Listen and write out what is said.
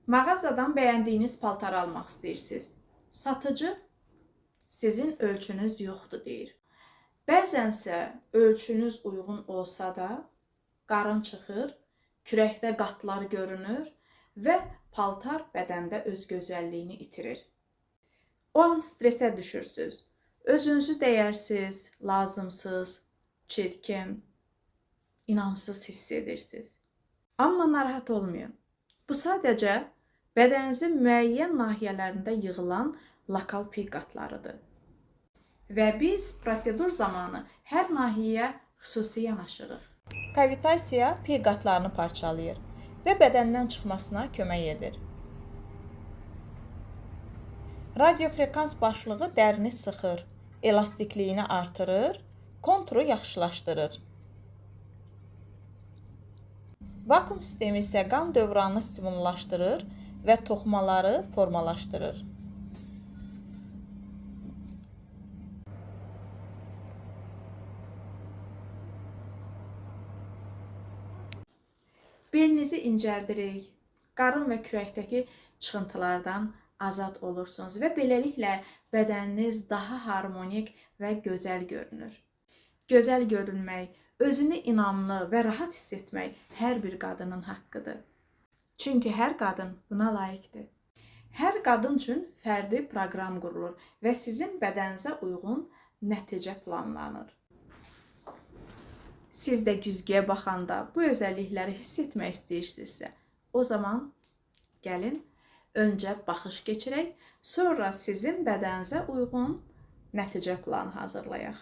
Mağazadan bəyəndiyiniz paltarı almaq istəyirsiniz. Satıcı sizin ölçünüz yoxdur deyir. Bəzənsə ölçünüz uyğun olsa da qarın çıxır, kürəkdə qatlar görünür və paltar bədəndə öz gözəlliyini itirir. O an stresə düşürsüz. Özünüzü dəyərsiz, lazımsız, çirkin, inamsız hiss edirsiniz. Amma narahat olmayın. Bu sadəcə bədəninizin müəyyən nahiyələrində yığılan lokal piy qatlarıdır. Və biz prosedur zamanı hər nahiyəyə xüsusi yanaşırıq. Kavitasiya piy qatlarını parçalayır və bədəndən çıxmasına kömək edir. Radiofrekans başlığı dərini sıxır, elastikliyini artırır, konturu yaxşılaşdırır. Vakuum sistemi isə qan dövranını stimullaşdırır və toxumaları formalaşdırır. Belinizi incəldirik, qarın və kürəkdəki çıxıntılardan azad olursunuz və beləliklə bədəniniz daha harmonik və gözəl görünür. Gözəl görünmək, özünü inamlı və rahat hiss etmək hər bir qadının haqqıdır. Çünki hər qadın buna layiqdir. Hər qadın üçün fərdi proqram qurulur və sizin bədəninizə uyğun nəticə planlanır. Siz də güzgüyə baxanda bu özəllikləri hiss etmək istəyirsinizsə, o zaman gəlin öncə baxış keçirək, sonra sizin bədəninizə uyğun nəticə planı hazırlayaq.